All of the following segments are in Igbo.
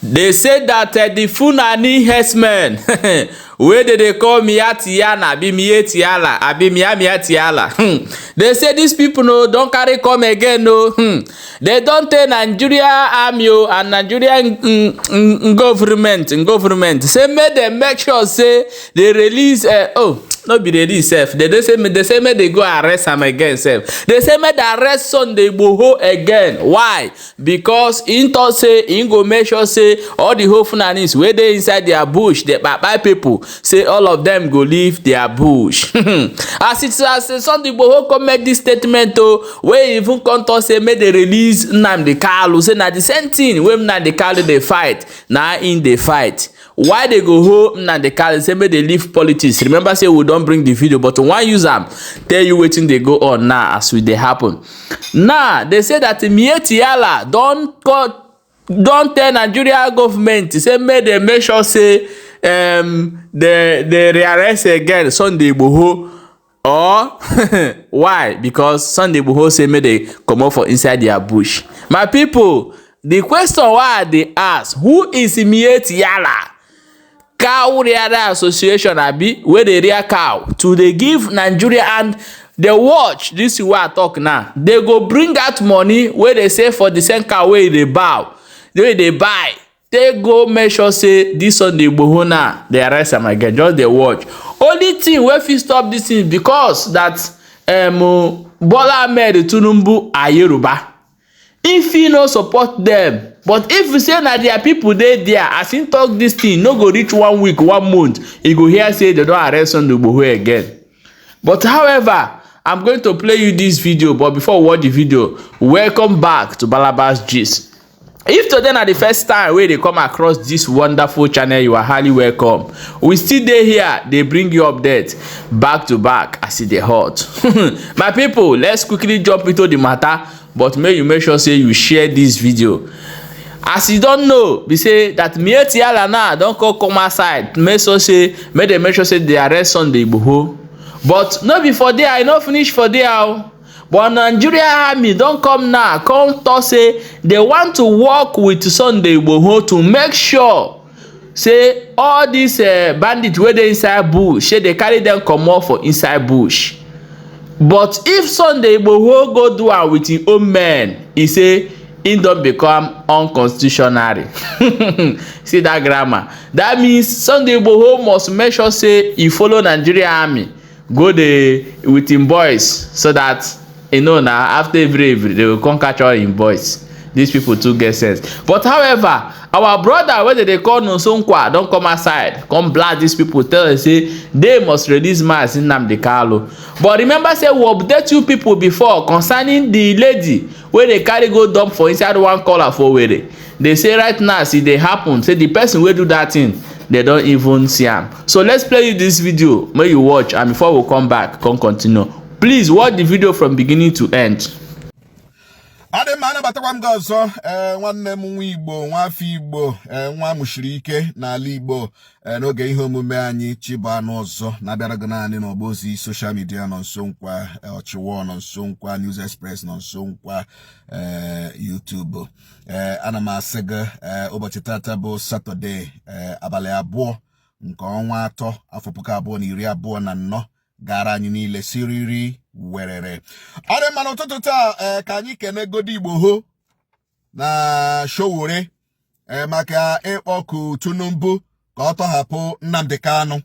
They say that the Fulani herdsmen wey dem dey call Miyetti Allah abi Miyetti Allah abi Miya Miyetti Allah, they say these people no don carry come again o. They don tell Nigeria army o and Nigerian government say make dem make sure say they release, oh, no be release sef. They dey say, they say make they go arrest am again sef. They say make they arrest Sunday Igboho again. Why? Because im talk say im go make sure say all the whole Fulanis wey dey inside their bush dey kpai people, say all of them go leave their bush. As it as Sunday Igboho come make this statement o, wey even come talk say make they release Nnamdi Kanu, say na the same thing wey Nnamdi Kanu dey fight na im dey fight. Why they go hold Nnamdi Kanu? Say make they leave politics. Remember say we don bring the video, but we wan use am tell you wetin dey go on now as we dey happen. Now they say that Miyetti Allah don tell Nigeria government say make dem make sure say they rearrest again Sunday Igboho or why? Because Sunday Igboho say make they comot for inside their bush. My people, the question wey I dey ask: who is Miyetti Allah? Cow rearer association abi wey dey rear cow to dey give Nigeria? And dey watch this thing wey I talk now. They go bring out money wey dey save for the same cow wey e dey bow, wey e dey buy, take go make sure say this Sunday Igboho now, dey arrest am again. Just dey watch. Only thing wey fit stop this thing, because that Bola Ahmed Tinubu are Yoruba, if he no support them. But if you say na their people dey there, as him talk this thing, no go reach one week, one month, you go hear say they don arrest Sunday Igboho again. But however, I'm going to play you this video, but before we watch the video, welcome back to Balabas Gist. If today na the first time wey dey come across this wonderful channel, you are highly welcome. We still dey here dey bring you update back to back as e dey hot. My people, let's quickly jump into the matter, but make you make sure say you share this video. As you don know be say that Miyetti Allah now don come outside make sure say make dem make sure say they arrest Sunday Igboho. But no be for there, e no finish for there o. But Nigeria army don come now, come talk say they want to work with Sunday Igboho to make sure say all these bandits wey dey inside bush, say they carry them comot for inside bush. But if Sunday Igboho go do am with him own men, e say im don become unconstitutional. See that grammar? That means Sunday Igboho must make sure say e follow Nigeria army go dey with him boys, so that you know na after every they go come catch all him boys. These people too get sense. But however, our brother wey dem dey call Nonso don come outside come blast these people, tell them say they must release Mazi Nnamdi Kanu. But remember say we update you people before concerning the lady wey dey carry go dump for inside one corner for Owerri. They say right now, as e dey happen, say the person wey do that thing, they don even see am. So let's play you this video make you watch, and before we come back come continue, please watch the video from beginning to end. Ọ dị mma, anabatakwa m gị ọzọ. Ee, nwanne m, nwa Igbo, nwa afọ Igbo, ee, nwa amụchiri ike n'ala Igbo, ee, n'oge ihe omume anyị Chibuanụ ọzọ na-abịara gị naanị n'ọgba ozi social media nọ nso nkwa, ọchịwọ nọ nso nkwa, News Express nọ nso nkwa, ee, YouTube. Ee, ana m asị gị, ee, ụbọchị tata bụ Satọde, ee, abalị 2 nke ọnwa 3, afọ 2024, gara anyị niile siriri werere. Ọ dị mma. N'ụtụtụ taa, ee, ka anyị kenegodi Igboho na Sowore, ee, maka ịkpọku Tinubu ka ọ tọhapụ Nnamdi Kanu.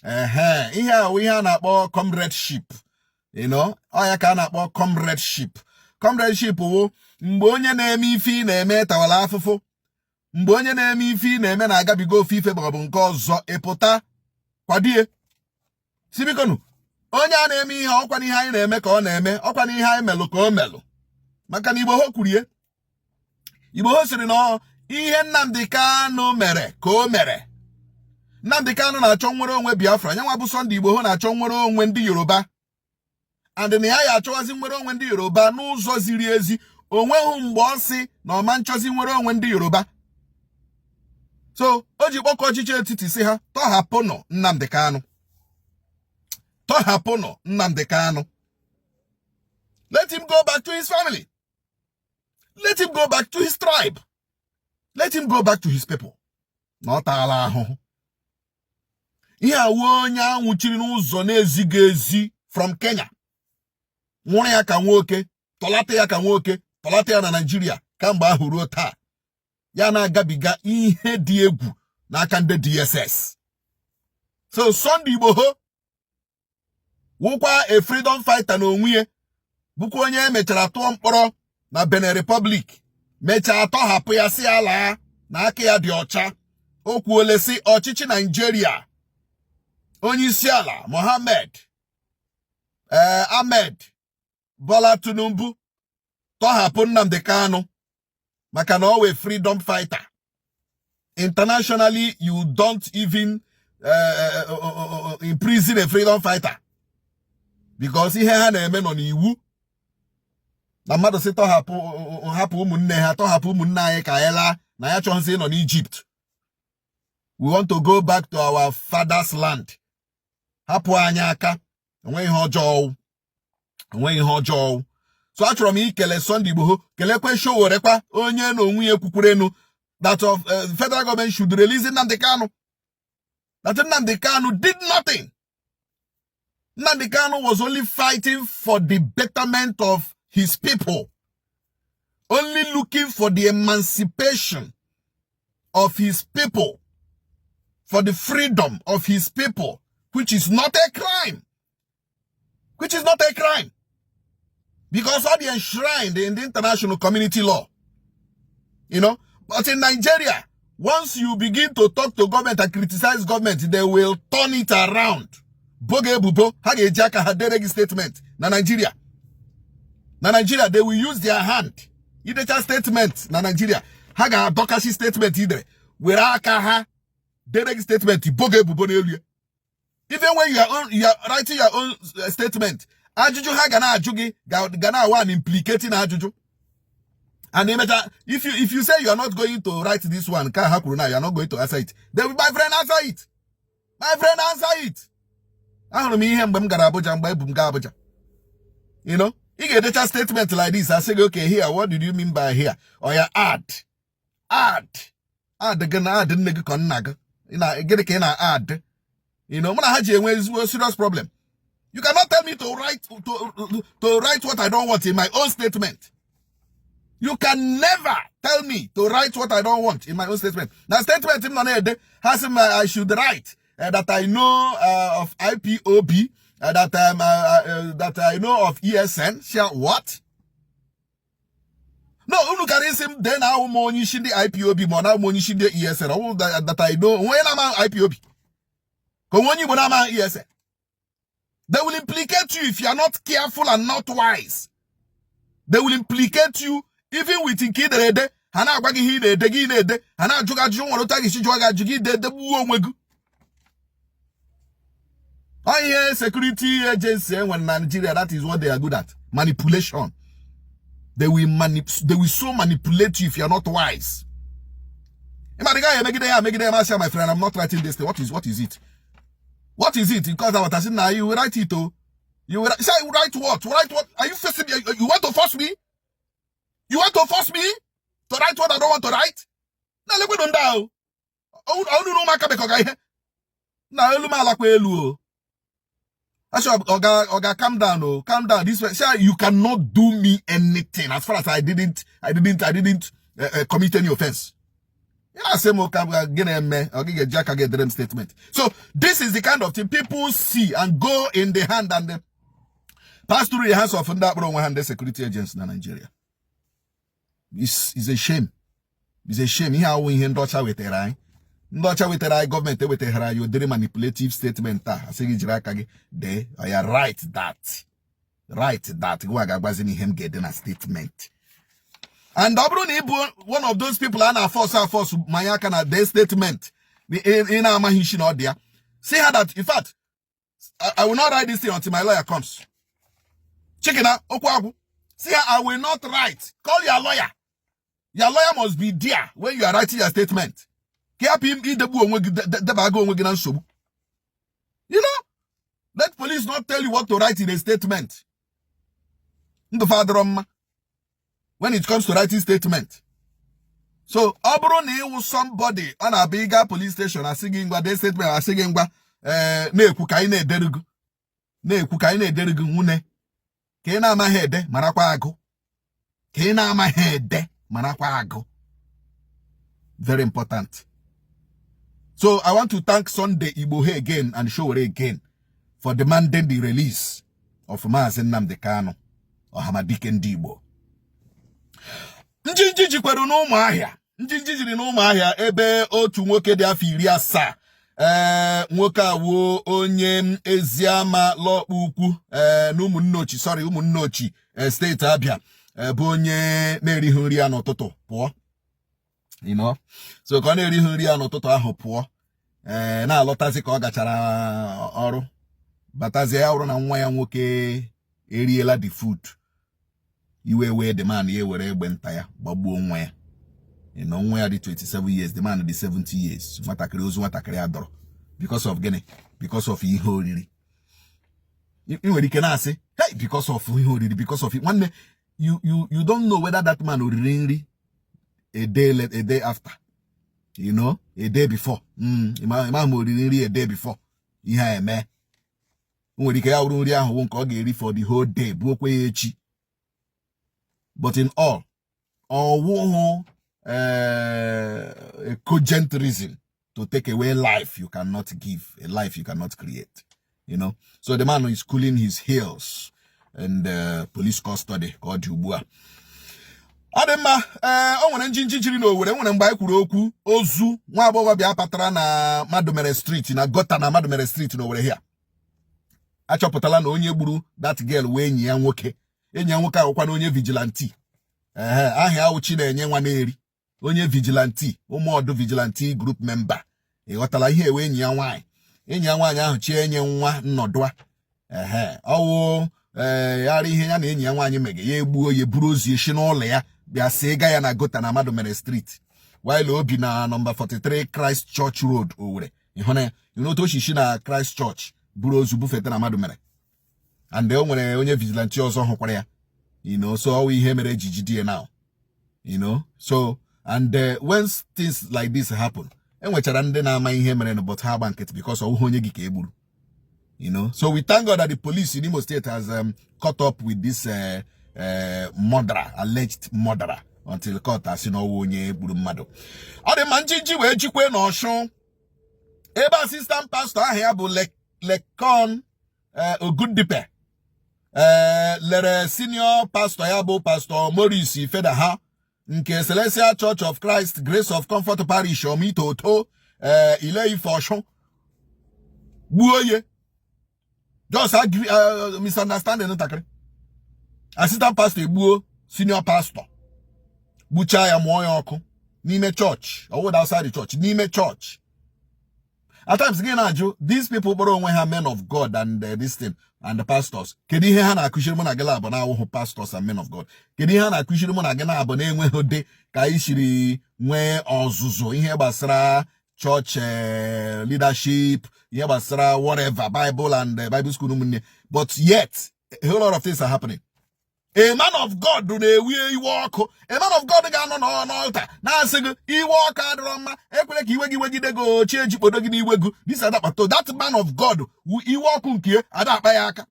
Ehe, ihe a ihe a na-akpọ comradeship. Ọ ya ka a na-akpọ comradeship. Comradeship wụ mgbe onye na-eme ife ị na-eme tawara afụfụ, mgbe onye na-eme ife ị na-eme na-agabiga ofe ife maọbụ nke ọzọ, ịpụta kwadie si bikonu, onye a na-eme ihe ọkwa na ihe anyị na-eme ka ọ na-eme, ọkwa na ihe anyị melụ ka o melụ. Maka na Igboho kwurie, Igboho sịrị na ihe Nnamdi Kanu mere ka o mere. Nnamdi Kanu na-achọ nnwere onwe Biafra, nyanwa bụ Sunday Igboho na-achọ nnwere onwe ndị Yoruba, and na ya ya achọwazi nnwere onwe ndị Yoruba n'ụzọ ziri ezi. O nweghị mgbe ọ sị na ọma nchọzi nnwere onwe ndị Yoruba. So o ji kpọkọ ọchịchị etiti si ha tọhapụnụ Nnamdi Kanu, tọhapụnụ Nnamdi Kanu. Let him go back to his family, let him go back to his tribe. Let him go back to his people. Na ọ taala ahụhụ. Ihe awụ onye anwụchiri n'ụzọ na-ezighị ezi from Kenya. Nwụrụ ya ka nwoke, tọlata ya ka nwoke, tọlata ya na Naịjirịa kamgbe ahụ ruo taa. Ya na-agabiga ihe dị egwu n'aka ndị DSS. So Sunday Igboho wụkwa a freedom fighter n'onwe ya, bụkwa onye emechara tụọ mkpọrọ na Benin Republic, mechaa tọhapụ ya, si ya laa na aka ya dị ọcha. O kwuole sị ọchịchị Naijiria, onye isi ala Mohammed Ahmed Bola Tinubu, tọhapụ Nnamdi Kanu maka na ọ wee freedom fighter. Internationally, you don't even imprison a freedom fighter because ihe ha na-eme nọ n'iwu na mmadụ si tọhapụ, hapụ ụmụnne ha, tọhapụ ụmụnne anyị ka anyị laa, na ya chọghịzị ịnọ n'Egypt. We want to go back to our father's land. Hapụ anyị aka. Onweghị ihe ọjọọ, onweghị ihe ọjọọ. So achọrọ m ikele Sunday Igboho, kelekwe Soworekwa, onye na onwe ya ekwukwurenu that of federal government should release Nnamdi Kanu, that Nnamdi Kanu did nothing. Nnamdi Kanu was only fighting for the betterment of his people, only looking for the emancipation of his people, for the freedom of his people, which is not a crime. Which is not a crime. Because all the enshrined in the international community law. But in Nigeria, once you begin to talk to government and criticize government, they will turn it around. Boge ebubo, ha ga-eji aka ha dere gị statement na Nigeria. Na Nigeria, they will use their hand. Idecha statement na Nigeria, ha ga-adọkashi statement idere, were aka ha dere gị statement, boge ebubo n'elu ya. Even when you are writing your own statement, ajụjụ ha ga na-ajụ gị ga na-awa an implicating ajụjụ. And emecha, if you say you are not going to write this one, ka ha kwuru na you are not going to answer it, they will, my friend, answer it. My friend, answer it. Ahụrụ m ihe mgbe m gara Abuja, mgbe ebu m gaa Abuja. Ị ga-edecha statement like this, asị gị, "Okay, here, what did you mean by here?" Or ya add, add, add gị na add nne gị ka nna gị. Gịnị ka ị na-add? Mụ na ha ji enwe ezigbo serious problem. You cannot tell me to write what I don't want in my own statement. You can never tell me to write what I don't want in my own statement. Now, statement m nọ na-ede, ha sị m I should write that I know of IPOB, that I know of ESN. Shall what? No, unu kara isi m dee na ahụ m onye isi ndị IPOB ma ọ na ahụ m onye isi ndị ESN. Ọ bụrụ that I know onye na-ama IPOB. Ka onwe onye Igbo na-ama ESN. They will implicate you if you are not careful and not wise. They will implicate you even with nke ị dere ede. Ha na-agwa gị ihe ị na-ede, gị na-ede. Ha na-ajụ gị ajụjụ nwere otu a ga-esi jụọ gị ajụ gị ide edegbuo onwe gị. Ọ ihe security agency enwere na Nigeria, that is what they are good at. Manipulation. They will so manipulate you if you are not wise. Ịma the guy emegide ya, emegide ya, masị, "My friend, I'm not writing this thing." What is it? What is it? Because I was saying now you will write it, oh. You will write, say write what? Write what? Are you facing me? You want to force me? You want to force me to write what I don't want to write? Na lekwe ndị ahụ. Ọnụ na ụmụaka bekọga ihe. Na elu m alakwa elu o. Asị oga, oga, calm down oh, calm down. This way, say you cannot do me anything as far as I didn't commit any offense. Yeah, same old gịnị eme ọ gị ga-eji aka gị edere m statement. So this is the kind of thing people see and go in the hand and pass through the hands of ndị akpọrọ onwe ha ndị security agents na Nigeria. It's a shame. It's a shame. Ihe awụ ihe ndị ọcha wetara anyị. Ndị ọcha wetara anyị gọọmenti ewetaghara anyị ụdịrị manipulative statement a asị gị jiri aka gị dee ya. Write that, write that. Gịwa ga-agbazi m ihe m ga-ede na statement? And ọ bụrụ na ị bụ one of those people a na-aforce aforce manye aka na dee statement ị na-amaghị isi na ọ dị ya, see ha that in fact I will not write this thing until my lawyer comes. Chikina okwu agwụ. See ha, I will not write. Call your lawyer. Your lawyer must be there when you are writing your statement, ka hapụ idegbu onwe gị, debaga onwe gị na nsogbu. Let police not tell you what to write in a statement. Ndụ fa adịrọ mma when it comes to writing statement. So ọ bụrụ na ịwụ somebody ọ na-abịa, ịga police station, asị gị ngwa, dee statement, asị gị ngwa, ee, na-ekwu ka anyị na-edere gị, na-ekwu ka anyị na-edere gị. Nwune, ka ị na-amaghị ede marakwa agụ, ka ị na-amaghị ede marakwa agụ. Very important. So I want to thank Sunday Igboho again and Sowore again for demanding the release of Maazị Nnamdi Kanu, Ọhamadike ndị Igbo. Njinji jikwere n'Ụmụahịa. Njinji jiri n'Ụmụahịa, ebe otu nwoke dị afọ 70, ee, nwoke a wuo onye Eziama Lọkpa Ukwu, ee, na Ụmụnneochi, sorry, Ụmụnneochi, steeti Abịa, bụ onye na-erighị nri ya n'ụtụtụ pụọ. So ka ọ na-erighị nri ya n'ụtụtụ ahụ pụọ, ee, na-alọtazi, ka ọ gachara ọrụ batazie, ya wụrụ na nwa ya nwoke eriela the food. Iwe wee the man, ya ewere egbe nta ya gbagbuo nwa ya. Nwa ya dị 27 years, the man dị 70 years. Nwatakịrị, ozu nwatakịrị a dọrọ. Because of gịnị? Because of ihe oriri. Ị nwere ike na-asị, "Hey, because of ihe oriri," because of nwanne, you don't know whether that man oriri nri a day a day after, a day before. Ịma ma oriri nri a day before ihe a eme. O nwere ike ya wụrụ nri ahụ wụ nke ọ ga-eri for the whole day, buokwa ya echi. But in all, ọwụhụ a cogent reason to take away life you cannot give, a life you cannot create. So the man is cooling his heels in the police custody ka ọ dị ugbu a. Ọ dị mma. Ee, o nwere njinji jiri n'Owere. Nwere mgbe anyị kwuru okwu ozu nwa agbọghọbịa patara na Madumere Street, na gutter na Madumere Street na Owere. Here achọpụtala na onye gburu that girl wee enyi ya nwoke. Enyi ya nwoke ahụkwa na onye vigilante. Ehe, aha ahụ Chinenye nwa na-eri, onye vigilante, Ụmụọdụ vigilante group member. Ị ghọtara ihe? Ewe enyi ya nwaanyị, enyi ya nwaanyị ahụ Chienye nwa nnọdụa. Ehe, ọwụ ee yara ihe ya na enyi ya nwaanyị mege, ya egbuo ya, buru ozu esi n'ụlọ ya bịa see ga ya na gutter na Madumere Street, while obi na nọmba 43 Christ Church Road, Owerri. Ịhụ ya otu osisi na Christ Church buru ozu bufete na Madumere, and o nwere onye vigilante ọzọ hụkwara ya. So ọwụ ihe mere eji jide ya now. So and when things like this happen, enwechara ndị na-ama ihe mere, but ha agba nkịtị because ọwụghị onye gị ka e gburu. So we thank God that the police in Imo State has caught up with this murderer, alleged murderer, until court asị na ọwụ onye gburu mmadụ. Ọ dị mma. Njiji wee jikwe n'Ọshụ, ebe assistant pastor ahụ ya bụ Lekon Ogundipe lere senior pastor ya, bụ Pastor Maurice Fedaha nke Celestial Church of Christ, Grace of Comfort Parish, Omitoto, Ile Ife, Ọshụ, gbuo ye. Just agree, misunderstanding ntakịrị, assistant pastor egbuo senior pastor, gbuchaa ya, mụọ ya ọkụ n'ime church. Ọwụda outside the church, n'ime church. At times gị na-ajụ these people kpọrọ onwe ha men of God and this thing and the pastors, kedu ihe ha na-akụziri mụ na gị na-abụ na-awụhụ pastors and men of God? Kedu ihe ha na-akụziri mụ na gị na-abụ na-enweghị dị ka anyị siri nwee ọzụzụ ihe gbasara church leadership, ihe gbasara whatever, Bible and Bible school, ụmụnne? But yet a whole lot of things are happening. A man of God na-ewe iwe ọkụ, a man of God ga-anọ n'altar na-asị gị iwe ọkụ adịrọ mma, ekwere ka iwe gị wegide gị, ochie ejikpodo gị n'iwe gị, this adakpato. That man of God, iwe ọkụ nke ada akpa ya aka.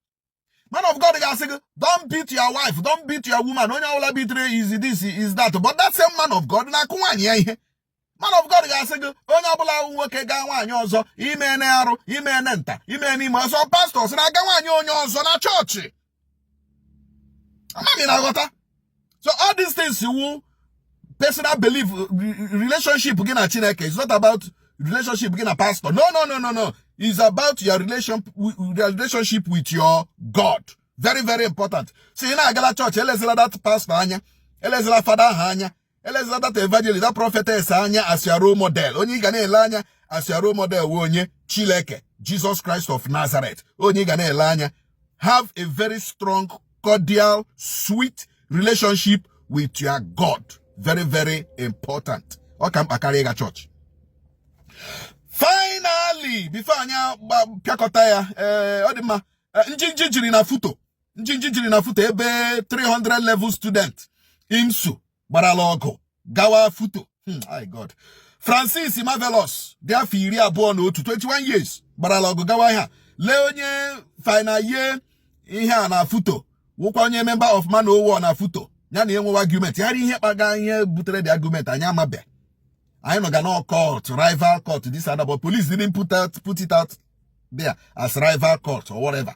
Man of God ga-asị gị, "Don't beat your wife, don't beat your woman, onye ọbụla beatere is this, is that." But that same man of God na-akụ nwaanyị ya ihe. Man of God ga-asị gị, onye ọbụla ahụ nwoke gaa nwaanyị ọzọ, ime ne arụ, ime ne nta, ime n'ime ọzọ. Pastọ sị na-aga nwaanyị onye ọzọ na chọọchị. Amami na-aghọta. So all these things wu personal belief, relationship gị na Chineke. It's not about relationship gị na pastor. No, no, no, no, no. It's about your relationship with your God. Very, very important. So ị na-agala chọọchị, elezila that pastor anya, elezila fada ahụ anya, elezila that evangelist, that prophetess anya as your role model. Onye ị ga na-ele anya as your role model wụ onye Chineke, Jesus Christ of Nazareth, onye ị ga na-ele anya. Have a very strong, cordial, sweet relationship with your God. Very, very important. Ọ ka mkpa karịa ịga chọọchị. Finally, before anyị pịakọta ya, ee, ọ dị mma. Njinji jiri na FUTO. Njinji jiri na FUTO, ebe 300 level student IMSU gbarala ọgụ gawa FUTO. My God. Francis Marvelous dị afọ 21, 21 years, gbarala ọgụ gawa ihe a. Lee onye final year ihe a na FUTO, wụkwa onye member of Man O' na FUTO, ya na enwewa argument. Yara ihe kpaga ihe butere the argument, anyị amabịa. Anyị nọ ga na cult, rival cult, this and that, but police didn't put it out there as rival cult or whatever.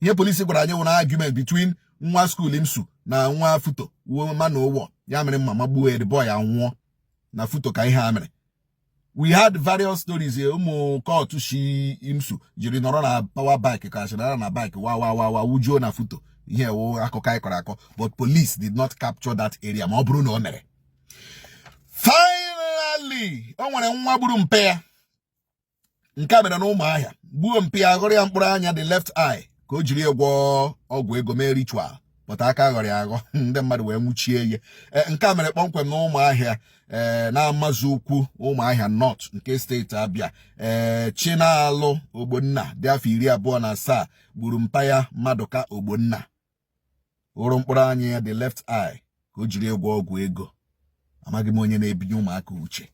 Ihe police gwara anyị wụ na argument between nwa school IMSU na nwa FUTO wuo Man O', ya mere mma magbuo ya, the boy anwụọ na FUTO ka ihe a mere. We had various stories here. Ụmụ cult shi IMSU jiri nọrọ na power bike ka shirara na bike wa wa wa wa wujuo na FUTO. Ihe wụ akụkọ anyị kọrọ akọ, but police did not capture that area ma ọ bụrụ na o mere. Finally, o nwere nwa gburu mpe ya. Nke a mere na Ụmụahịa, gbuo mpe ya, ghọrọ ya mkpụrụ anya, the left eye, ka o jiri ya gwọọ ọgwụ ego, mee ritual, but aka ghọrọ ya aghọ, ndị mmadụ wee nwụchie ya. Nke a mere kpọmkwem na Ụmụahịa, ee, na-amazụ ukwu Ụmụahịa North nke steeti Abịa. Ee, Chinalụ Ogbonna dị afọ 27 gburu mpa ya, Maduka Ogbonna, hụrụ mkpụrụ anya ya, the left eye, ka o jiri gwọọ ọgwụ ego. Amaghị m onye na-ebinye ụmụaka uche,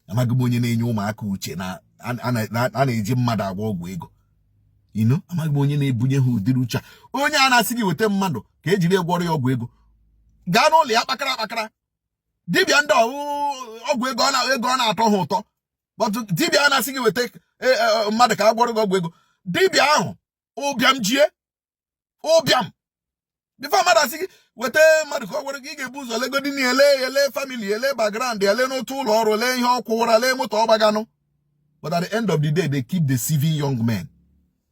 amaghị m onye na-enye ụmụaka uche na a na-eji mmadụ agwọ ọgwụ ego ino. Amaghị m onye na-ebunye ha ụdịrị uche a. Onye a na-asị gị weta mmadụ ka ejiri gwọrọ ya ọgwụ ego, gaa n'ụlọ ya kpakara akpakara. Dibịa ndị ọgwụ ego ego ọ na-atọ ha ụtọ, but dibịa a na-asị gị weta mmadụ ka a gwọrọ gị ọgwụ ego, dibịa ahụ ụbịam jie ụbịam. Before mmadụ asị gị weta mmadụ ka ọ gwọrọ gị, ị ga-ebu ụzọ legodi na ele ele family, ele background, ele n'otu ụlọ ọrụ, lee ihe ọ kwụwara, lee moto ọ gbaganụ. But at the end of the day, they keep deceiving young men.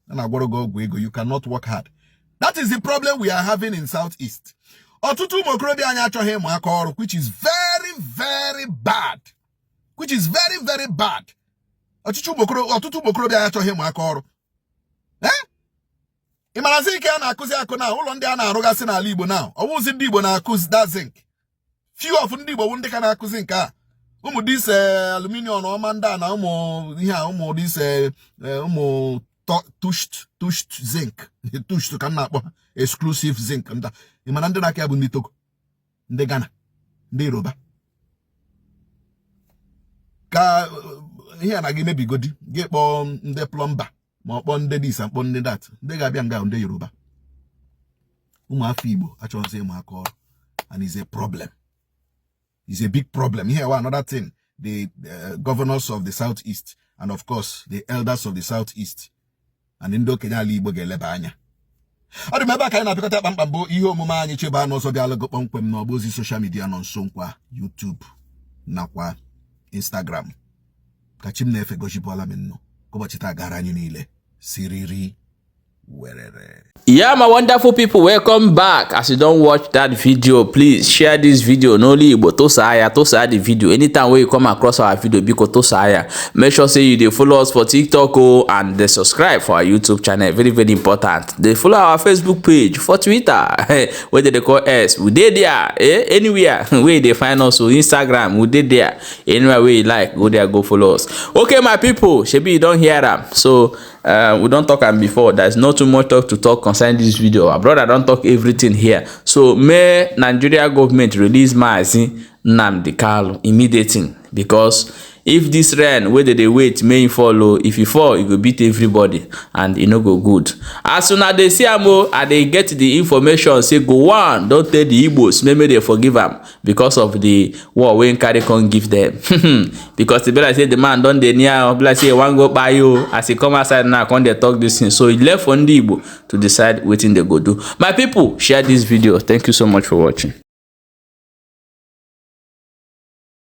A na-agwọrọ gị ọgwụ ego, you cannot work hard. That is the problem we are having in South East. Ọtụtụ ụmụ okorobịa anyị achọghị ịmụ aka ọrụ, which is very very bad, which is very very bad. Ọtụtụ ụmụ okorobịa anyị achọghị ịmụ aka ọrụ. Eh, ị mara zinc a na-akụzi akụ na ụlọ ndị a na-arụgasị n'ala Igbo na ọwụzi ndị Igbo na-akụzi that zinc. Few of ndị Igbo bụ ndị ka na-akụzi nke a. Ụmụ this aluminium ọma ndị a na ụmụ ihe a, ụmụ this ụmụ tushed zinc, tushed ka m na-akpọ ha, exclusive zinc ndị a. Ị mara ndị na-aka ya bụ ndị Togo, ndị Ghana, ndị Yoruba. Ka ihe a na gị mebigodi, gị kpọọ ndị plumber ma ọ kpọọ ndị this, kpọọ ndị that, ndị ga-abịa nga ndị Yoruba. Ụmụafọ Igbo achọghịzị ịmụ aka ọrụ, and is a problem, is a big problem. Here another thing, the governors of the Southeast and of course the elders of the Southeast and ndị okenye ala Igbo ga-eleba anya. Ọ dị m ebe a ka anyị na-apịakọta kpamkpam bụ ihe omume anyị chebe anụ ọzọ bịalụgo kpọmkwem n'ọgba ozi social media nọ nso nkwa, YouTube nakwa Instagram. Ka chi m na-efe gozibụọla m nnọọ. Ka ụbọchị taa gara anyị niile siriri werere. Yeah, my wonderful people, welcome back. As you don watch that video, please share this video. N'olu Igbo, tụsaa ya, tụsaa the video. Anytime wey you come across our video, biko tụsaa ya. Make sure say you dey follow us for TikTok o, and dey subscribe for our YouTube channel. Very very important. Dey follow our Facebook page, for Twitter wey dem dey call X, we dey there. Eh, anywhere wey you dey find us o, Instagram, we dey there. Anywhere wey you like, go there, go follow us. Okay, my people, shebi you don hear am. So we don talk am before, there's not too much talk to talk concerning this video. Our brother don talk everything here. So may Nigeria government release Maazi Nnamdi Kanu immediately, because if this rain wey dey dey wait make e fall o, if e fall, e go beat everybody and e no go good. As una dey see am o, I dey get the information say Gowon don tell the Igbos make dem forgive am because of the war wey im carry come give dem, because e be like say the man don dey near, be like say e wan go kpai o. As e come outside now come dey talk this thing, so e left for ndị Igbo to decide wetin dey go do. My people, share this video. Thank you so much for watching.